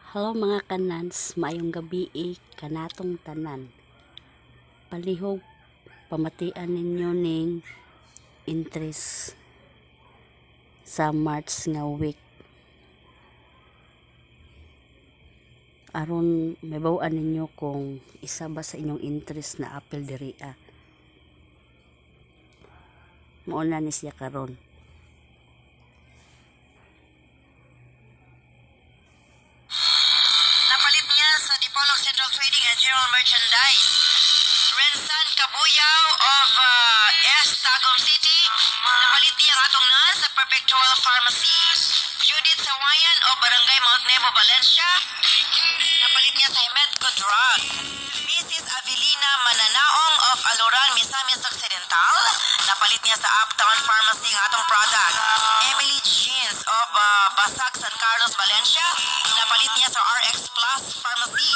Hello, mga kanans, maayong gabii kanatong tanan. Palihog pamatian ninyo ning interest sa March nga week aron mahibaw-an ninyo kung isa ba sa inyong interest na apil diri ah. Mao na ni siya karon. Napalit niya sa Dipolog Central Trading and General Merchandise. Rensan Kabuyaw of S. Tagum City. Napalit niya ang atong na sa Perpetual Pharmacy. Judith Sawayan of Barangay Mount Nebo, Valencia. Napalit niya sa Hemedco Drug. Mrs. Avelina Mananaong of Aluran, Misamis Occidental. Napalit niya sa Uptown Pharmacy ang atong product. Emily Jeans of Basak, San Carlos, Valencia. Napalit niya sa RX Plus Pharmacy.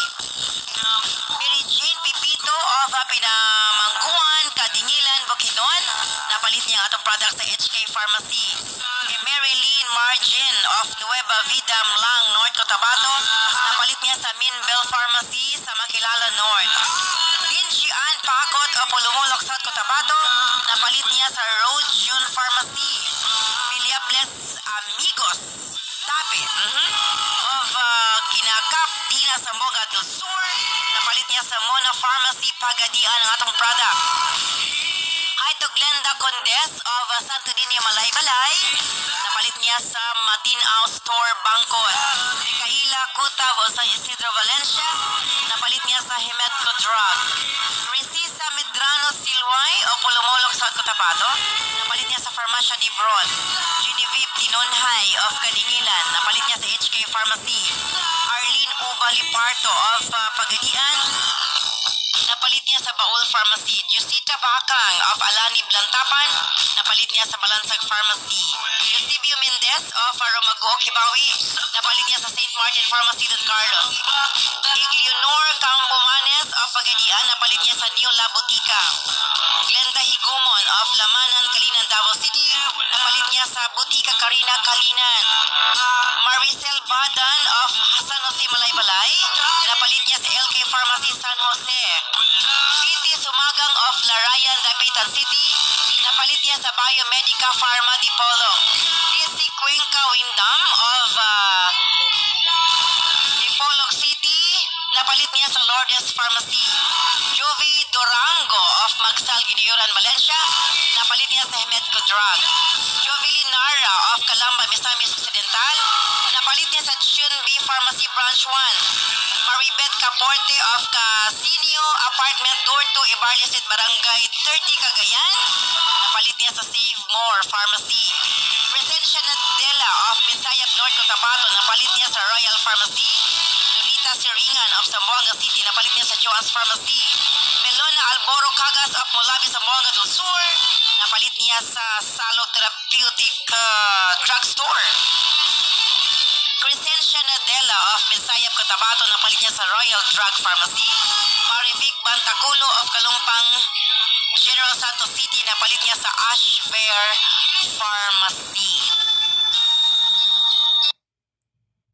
Mary Jane Pipito of Pinamangguan, Kadingilan, Bukidnon. Napalit niya ang atong product sa HK Pharmacy. Mary Lynn Margin of Nueva Vida, Mlang, North Cotabato. Napalit niya sa Minbel Pharmacy sa Makilala North. Dinji Ann Pakot of Polomolok, South Cotabato. Napalit niya sa Road June Pharmacy. Villable Amigos Tapit of Kinakap, Dina, Zamboanga del Sur. Napalit niya sa Mona Pharmacy, Pagadian ang atong product. Hi to Glenda Condes of Santo Niño, Malaybalay. Napalit niya sa Matinao Store, Bangkod. Micaela Kutav of San Isidro, Valencia. Napalit niya sa Hemedco Drug. Risisa Medrano Silway of Polomolok, South Cotabato. Napalit niya sa Farmacia de Bron. Genevieve Tinonhay of Kadingilan. Napalit niya sa HK Pharmacy. Arlene Uba Liparto of Pagadian. Napalit niya sa Baul Pharmacy. Yusita Bakang of Alani Blantapan. Napalit niya sa Balansag Pharmacy. Eusebio Mendez of Romago, Kibawi. Napalit niya sa St. Martin Pharmacy, Don Carlos. Iglionor Campomanes of Pagadian. Napalit niya sa New La Botica. Glenda Higumon of Lamanan, Kalinan, Davao City. Napalit niya sa Butika Karina, Kalinan. Maricel Badan of San Jose, Malaybalay. Napalit niya sa LK Pharmacy, San Jose. Titi Sumagang of Larayan, Dapitan City. Napalit niya sa Biomedica Pharma, Dipolog. TC Cuenca Windam of Dipolog City. Napalit niya sa Lourdes Pharmacy. Jovi Durango of Magsal, Giniyuran, Valencia. Napalit niya sa Hemedco Drug. Jovelyn Nara of Calamba, Misamis Occidental. Napalit niya sa Chun B Pharmacy Branch 1. Maribeth Caporte of Casinio Apartment Door 2, Ibarlisit, Barangay 30, Cagayan. Napalit niya sa Save More Pharmacy. Presencia Nadela of Misayap, North Cotabato. Napalit niya sa Royal Pharmacy. Lolita Siringan of Zamboanga City. Napalit niya sa Joan's Pharmacy. Melona Alboro Cagas of Molabi, Zamboanga del Sur. Napalit niya sa Salog Therapeutic Drugstore. Crescencia Nadela of Misayap, Cotabato. Napalit niya sa Royal Drug Pharmacy. Marivic Bantaculo of Kalumpang, General Santos City. Napalit niya sa Ashver Pharmacy.